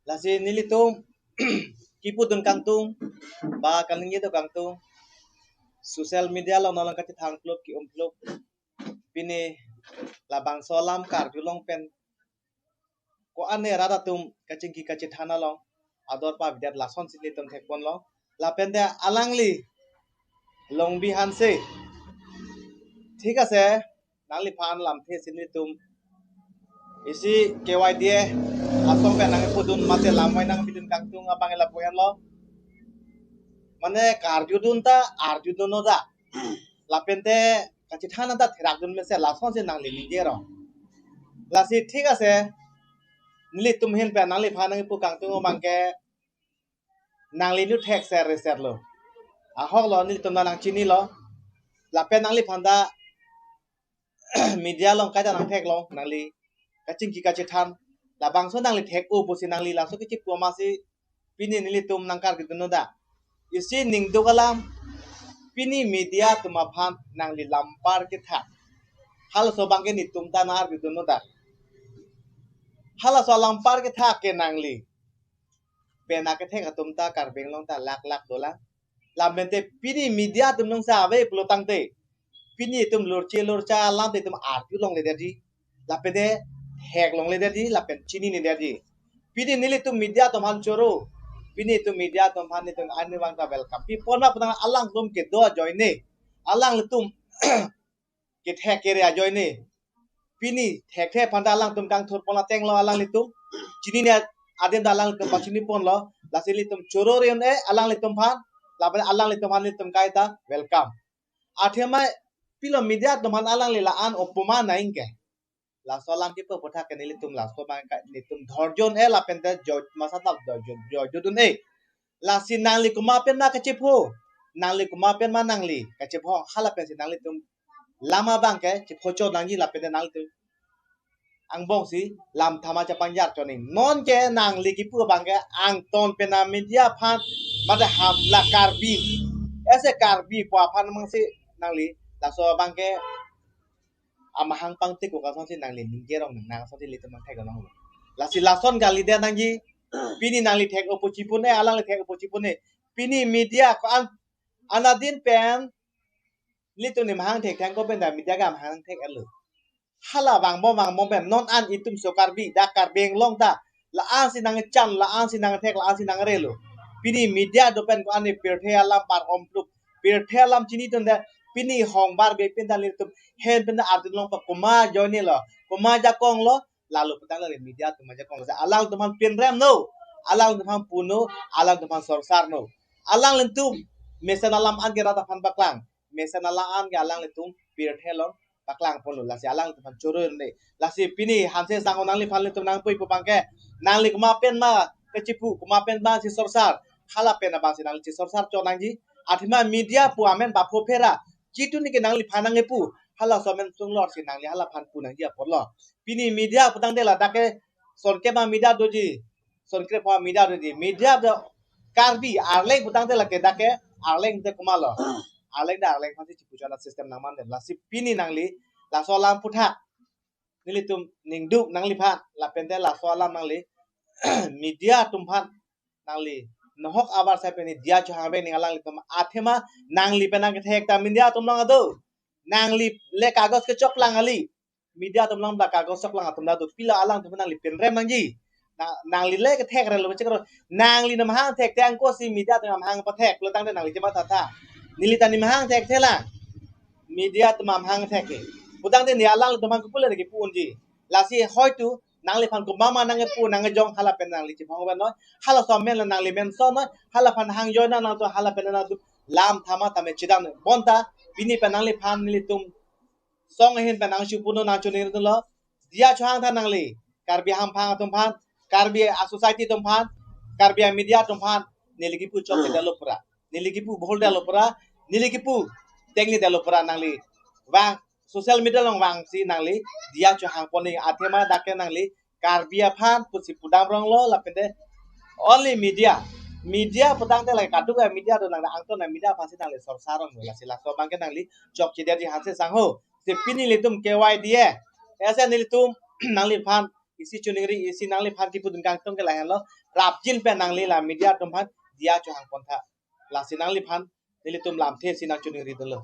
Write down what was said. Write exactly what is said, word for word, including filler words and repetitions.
Lasi nelitum kipudun kangtung, ba kaningje do kangtung, social media along nonke kachethang plup ki-um plup, pini labangso alam karjulong pen ko-an ne rat atum kachingki kachethan along ador pavidet lasonsi nelitum thekponlo. Lapente alangli Longbi Hanse, thik ase, nangliphan lamthe si nelitum isi K Y D A asong pen nangpudun mate lamvai nangpidun kangtung abang ela puhenlo. Mane karjudun ta arjudunnon ta, lapente kachethan ta therakdun mesen lasonsi nangli ningje rong. Lasi thik ase, nelitum ahin pen nangliphan nangpu kangtung abangke nangli nu thekser reser lo. Ahoklo, nelitum nangchinilo. Lapen nangliphan ta media along kaita nangtheklong, nangli kachingki kachethan. Labangso nangli thek-o pusi nangli laso kechipu amatsi pini nelitum nangkarjudunnon ta. Isi ningduk alam, pini media atum aphan nangli lampar kethak, halaso abangke netum ta nangarjudunnon ta. Halaso alampar kethak ke nangli pen akethek atum ta Karbi Anglong ta lak lak dolang. Lapente pini media atum nungsa ave pulo tangte, pini itum lurche lurcha alam te itum arjulongledetji, lapente theklongledetji, lapen chininedetji. Pini nelitum media atum aphan choro, pini itum media atum aphan nelitum arnivang ta welcome pi ponma putang alangtum kedo ajoine, alanglitum kethek kere ajoine, pini thekthe aphan ta alangtum kangthur pon atenglo alanglitum, chinine adim ta alangtum pachini ponlo. Lasi nelitum choro ri-un-e alanglitum aphan, lapen alanglitum aphan nelitum kaita welcome. Athema pilo media atum aphan alangli la-an opoma nangke. Laso alam kipu aphuthak ke nelitum laso abangke nelitum dhorjo un-e lapente joi masa ta joi joi joi joi un-e. Lasi nangli komat pen ma kachepho, nangli komat pen ma nangli kachepho, hala pensi nanglitum lam abangke chephochot nangji, lapente nanglitum angbongsi lam thama chapangjar chot nangji. Nonke nangli kipu abangke angton pen a media aphan mate ham la Karbi, ese Karbi pu aphan mangsi nangli laso abangke amahang pangtik ko kasonsi nangli ningje rong nang, nang asonsi nelitum nangthek nanglo. Lasi lason kalidet nangji, pini nangli thek-o pu chipune, alangli thek-o pu chipune. Pini media ko-an, anadin pen nelitum nemahang thekthang ko pen ta media ke amahang thek-etlo. Hala vangbom vangbom pen non an itum so Karbi, dak Karbi Anglong ta la-ansi nangchan, la-ansi nangthek, la-ansi nangrelo. Pini media do pen ko-an ne pirthe alam par-om plup, pirthe alam chinitunde, pini hongbar be pen ta nelitum ahin pen ta arjulong pa komat ajoinelo, komat ajakonglo, lalo putang la media atum ajakong. Alangtum aphan pinremnon, alangtum aphan punon, alangtum aphan sorsarnon. Alanglitum mesen alam anke rat aphan paklang, mesen alam anke alanglitum pirthe along paklang ponlo, lasi alangtum aphan choro un-e. Lasi pini Hanse sangho nangliphan nelitum nangpu-i pu abangke, nangli komat pen ma kachepho, komat pen ma si sorsar, hala pen abangsi nangli chesorsar chot nangji. Athema media pu amen bapho phera, jitu neke nangliphan nangkepu, halaso amen sunglorsi nangli halaphan pu nangji apotlo. Pini media putangte ladak ke sonkep ma media doji, sonkep ma media doji, media do Karbi, Arleng putangte lake dak ke, Arleng te komatlo. Arleng ta Arleng aphansi chepu chot a system nangmande. Lasi pini nangli laso alam aphuthak nelitum ningduk nangliphan, lapente laso alam nangli media atum aphan nangli nohok abar sai pini diya chohang ave ning alanglitum. Athema nangli pen nangkethek ta media atum along ado. Nangli le kagos kechoklang kali, media atum along ta kagos choklang atum ta do, pilo alangtum nangli pinrem nangji. Na, nangli le kethek relo chekro, nangli nemahang thekthe angkosi media atum amahang pathek, pulotangte nangli chematha tha. Neli ta nemahang thekthe lang, media atum amahang thek ke. Pulotangte ne alangtum aphan kopilo ne kipu unji. Lasi hoitu nangliphan komat ma nangkepu nangkejong hala pen nangli chepho vannon, halaso amen la nangli mensonnoi, halaphan hang ajoine nangtum hala pen nangtum lam thama tame chedam. Bonta pini pen nangliphan nelitum song ahin pen nangchipunon nangchiningrinon lo. Diya chohang tha nangli, Karbi hamphang atum aphan, Karbi a society atum aphan, Karbi a media atum aphan, neli kipu chokchedetlo pura, neli kipu bholdetlo pura, neli kipu tengnedetlo pura nangli vang, social media along vangsi nangli diya chohang pon nangji. Athema dak ke nangli Karbi aphan pusi pudam ronglo, lapente only media, media putangte lake kaduk a media do, nang angton a media aphansi nangli sorsar ronglo. Lasi laso abangke nangli chokchedetji Hanse sangho. Si pini nelitum K Y D A, ese nelitum nangliphan isi chiningri, isi nangliphan kipudun kangtung ke lahenlo. Rapjin pen nangli la media atum aphan diya chohang pon tha. Lasi nangliphan nelitum lamthe si nangchoningri dunlo.